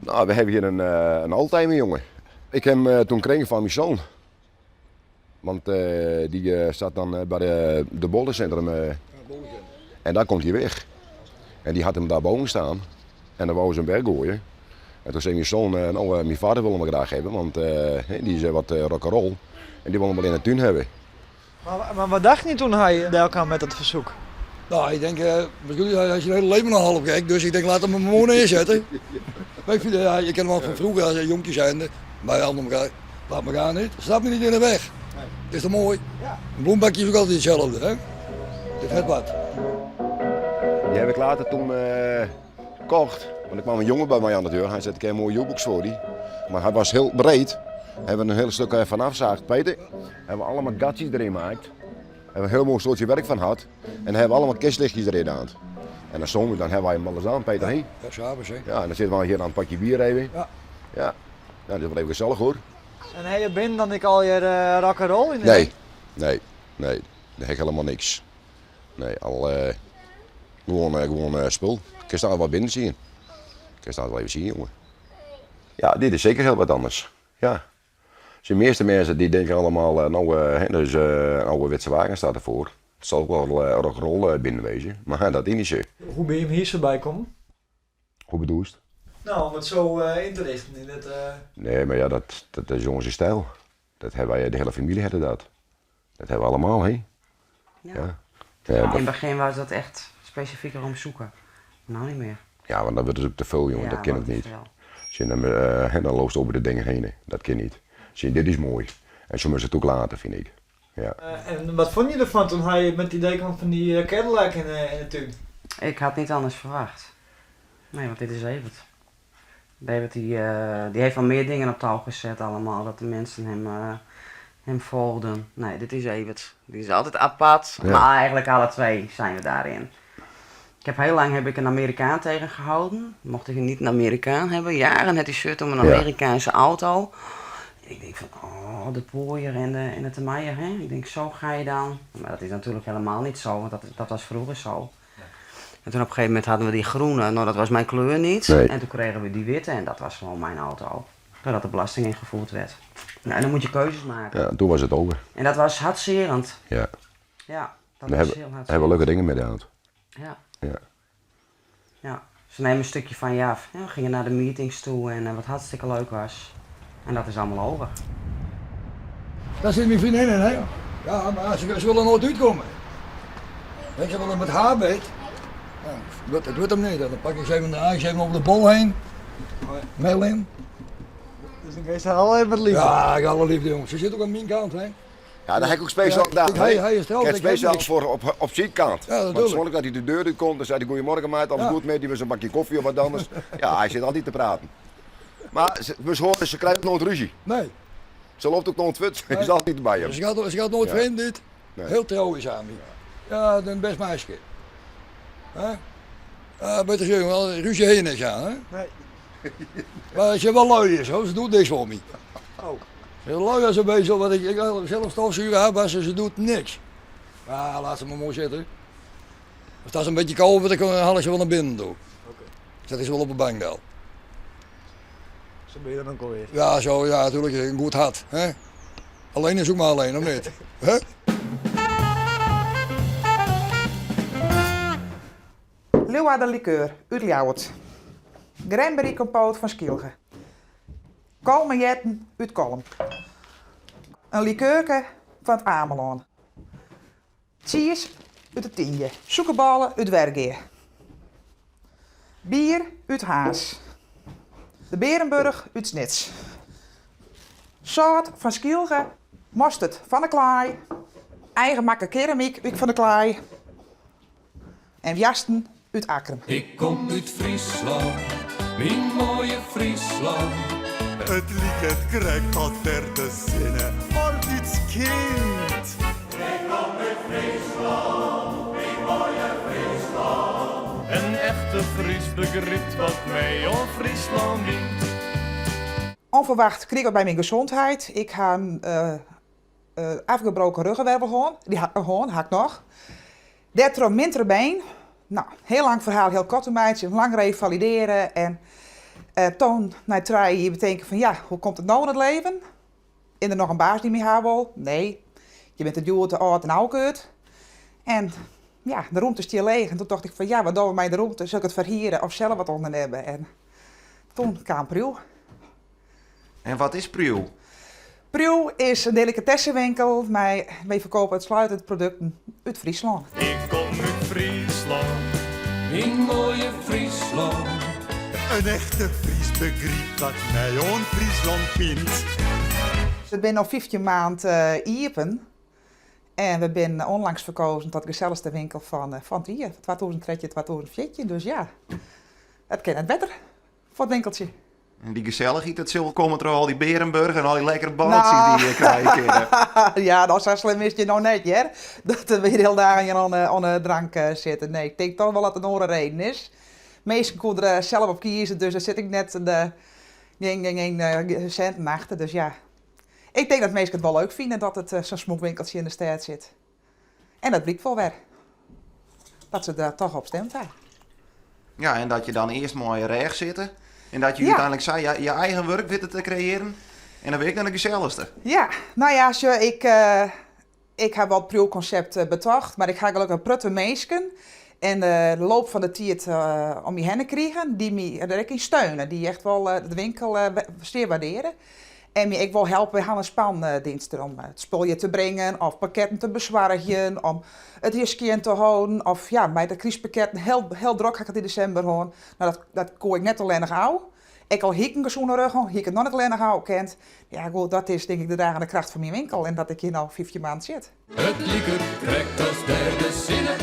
Nou, we hebben hier een, eh, een oldtimer, jongen. Ik heb hem eh, toen gekregen van mijn zoon. Want eh, die zat dan bij de, de bollencentrum. En daar komt hij weg. En die had hem daar boven staan. En dan wou ze hem weggooien. En toen zei mijn zoon, nou, mijn vader wil hem graag hebben, want die is wat rock'n'roll. En die wil hem wel in de tuin hebben. Maar, maar wat dacht je toen hij bij elkaar met dat verzoek? Nou, ik denk, uh, hij is zijn hele leven nog half gek, dus ik denk, laat hem maar gewoon neerzetten. Maar ik vind, ja, je kent hem al van vroeger als een jonkje zijnde. Wij hadden elkaar, laat me gaan niet. Stap me niet in de weg. Nee. Is toch mooi? Ja. Een bloembakje is ook altijd hetzelfde, hè? Dit het wat. Die heb ik later toen uh, gekocht. Want er kwam een jongen bij mij aan de deur. Hij zei, ik heb een mooie jukebox voor die. Maar hij was heel breed. Hebben we een heel stuk van afzaagd, Peter. Hebben we allemaal gatjes erin gemaakt. Hebben we een heel mooi soortje werk van gehad. En hebben we allemaal kerstlichtjes erin aan. En dan zomer, dan hebben wij hem wel eens aan, Peter. Ja, ja s'avonds, hè. Ja, en dan zitten we hier aan een pakje bier even. Ja. Ja. Nou, dat is wel even gezellig hoor. En heb je binnen dan ik al je uh, rock'n'roll in de Nee, nee, nee. Dat heb ik helemaal niks. Nee, al uh, gewoon, uh, gewoon uh, spul. Ik kan wel binnen zien. Ik kan het wel even zien, jongen. Ja, dit is zeker heel wat anders. Ja. De meeste mensen die denken allemaal, nou, dus, een ouderwetse wagen staat ervoor. Het zal ook wel rock'n'roll binnen wezen, maar dat is niet zo. Hoe ben je hem hier zo bij komen? Hoe bedoel je het? Nou, om het zo in te richten. In het, Nee, maar ja, dat, dat is onze stijl. Dat hebben wij, de hele familie hadden dat. Dat hebben we allemaal, hè? Ja. ja. ja in het begin was dat echt specifieker om zoeken. Nou niet meer. Ja, want dan wordt het ook te veel, jongen. Ja, dat ken ik niet. Zie, dan, uh, dan loopt het over de dingen heen. Hè. Dat kan niet. Zie, dit is mooi. En zo moet ze het ook laten, vind ik. Ja. Uh, en wat vond je ervan toen hij met het idee kwam van die Cadillac in, in de tuin? Ik had niet anders verwacht. Nee, want dit is Evert. David die, uh, die heeft al meer dingen op touw gezet allemaal, dat de mensen hem, uh, hem volgden. Nee, dit is Evert. Die is altijd apart, ja. maar eigenlijk alle twee zijn we daarin. Ik heb heel lang heb ik een Amerikaan tegengehouden. Mocht ik niet een Amerikaan hebben. Jaren had hij shirt om een Amerikaanse auto. Ik denk van, oh, de pooier en de, en de temaaier, hè. Ik denk, zo ga je dan. Maar dat is natuurlijk helemaal niet zo, want dat, dat was vroeger zo. En toen op een gegeven moment hadden we die groene, nou dat was mijn kleur niet. Nee. En toen kregen we die witte en dat was gewoon mijn auto. Doordat de belasting ingevoerd werd. Nou, en dan moet je keuzes maken. Ja, toen was het over. En dat was hartzeerend. Ja. Ja, dat Daar was hebben, heel hebben we hartzeerend. leuke dingen mee gehad. Ja. Ja. Ja, ze nemen een stukje van je af. Ja, we gingen naar de meetings toe en uh, wat hartstikke leuk was. En dat is allemaal over. Daar zit mijn vriendin in, hè? Ja, maar ze, ze willen nooit uitkomen. Ik ze willen met haar bed. Ja, dat, dat doet hem niet. Dan pak ik ze even de aas even over de bol heen. Merlin. Dus dan geef je alleen met liefde. Ja, ik alle liefde, jongens. Ze zit ook aan mijn kant, hè? Ja, daar heb ik ook speciaal Ja, gedaan. kijk, hij- hij is trouwens, Ik heb ik heb speciaal niks. voor op, op zijn kant. Ja, Want natuurlijk. zonder dat hij de deur uit komt, dan zei hij goedemorgen maat, alles Ja. goed met die, was een bakje koffie of wat anders. ja, hij zit altijd te praten. Maar ze, we horen, ze krijgt nooit ruzie. Nee. Ze loopt ook nooit fut, ze is altijd bij hem. Ze gaat, ze gaat nooit Ja. vreemd, dit. Nee. Heel trouw is aan me. Ja, een best meisje. Hè? Ja, beter zeggen, wel ruzie heen is aan, hè? Nee. Maar ze wel lui is, hoor. Ze doet niks voor me. Oh. Ze is lui als een bezel, want ik, ik zelf stofzuigen haar was ze doet niks. Maar laat ze maar mooi zitten. Als dat een beetje koud wordt, dan haal ik ze wel naar binnen toe. Oké. Zet ik ze wel op de bank dan. Zo ben je dan ook alweer. Ja, zo, ja, natuurlijk, een goed hart. Hè? Alleen is ook maar alleen, of niet? Hè? Leeuwarden likeur uit Ljouwert. Cranberry compote van Skylge. Kalmejetten uit Kolm. Een likeurke van het Ameland. Cheese uit het Tienje. Soekerballen uit Wergeer. Bier uit Haas. De Berenburg uit Snits. Zout van Skylge. Mosterd van de Klaai. Eigenmakke keramiek uit van de Klaai. En jasten uit Akkrum. Ik kom uit Friesland, mijn mooie Friesland. Het lieket krijgt al derde zinnen, altijd kind. echte Fries begrypt wat my oan Fryslân bynt. Onverwacht krige ik by myn gezondheid. Ik ha in afgebroken ruggenwervel hân. Dy ha ik noch hân, ha ik noch. Dêrtroch mintere been. No, hiel lang ferhaal hiel koart te meitsjen, lang revalidearre en toen nei trije jier betinke fan ja, hoe komt it no yn it leven? Is der noch in baas dy't my ha wol? Nee, je binne te djoer, te âld en ôfkeurd. En ja, de rûmte stie leech en toen tocht ik fan ja, wat dogge we mei de rûmte? Sil ik it ferhiere of sels wat ûndernimme? En toen kaam Priuw. En wat is Priuw? Priuw is in delikatessewinkel mei wy ferkope uitsluitend produkten út Fryslân. Ik kom út Fryslân, myn moaie Fryslân. In echte Fries begrypt wat my oan Fryslân bynt. We binne no 15 maand iepen en we binne onlangs ferkozen tot gesellichste winkel fan it jier, 2013, 2014. Dus ja, it kin net better foar it winkeltsje. En dy gesellichheid, dat sil wol komme troch al dy Bearenburch en al dy lekkere boltsjes dy't je krije kinne. Ja, no sa slim is it hjir no net hear. Dat we hjir hiele dagen hjir oan de drank sitte. Nee, ik tink toch wol dat it in oare reden is. Minsken koene der sels op kieze, dus dêr sit ik net gjin sinten achter. Dus ja, ik tink dat minsken it wol leuk fine dat it sa'n smûk winkeltsje yn de stêd sit. En dat blykt wol wer. Dat se der toch op stimd ha. Ja, en dat je dan earst mei je rêch sitte. En dat je úteinlik sa je eigen wurk witte te kreëaren. En dan bin ik dan de gesellichste. Ja, no ja, sjoch, ik, ik ha wol it Priuw-konsept betocht, mar ik ha gelokkich in protte minsken yn de loop fan de tiid om my hinne krigen dy't my der ek yn steune, dy't echt wol de winkel sear waardearje. En my ek wol helpe by han- en spandiensten om it spul hjir te bringen of pakketten te besoargjen, om it hjir skjin te hâlden of ja, mei de krystpakketten, hiel, hiel drok ha ik it yn desimber hân. No, dat, dat koe ik net allinnich ôf. Ek al hie ik in gesûne rug hân, hie ik it noch net allinnich ôf kind. Ja, goed, dat is tink ik de dragende kracht fan myn winkel en dat ik hjir no 15 maand sit. It liket krekt as dêr de sinne.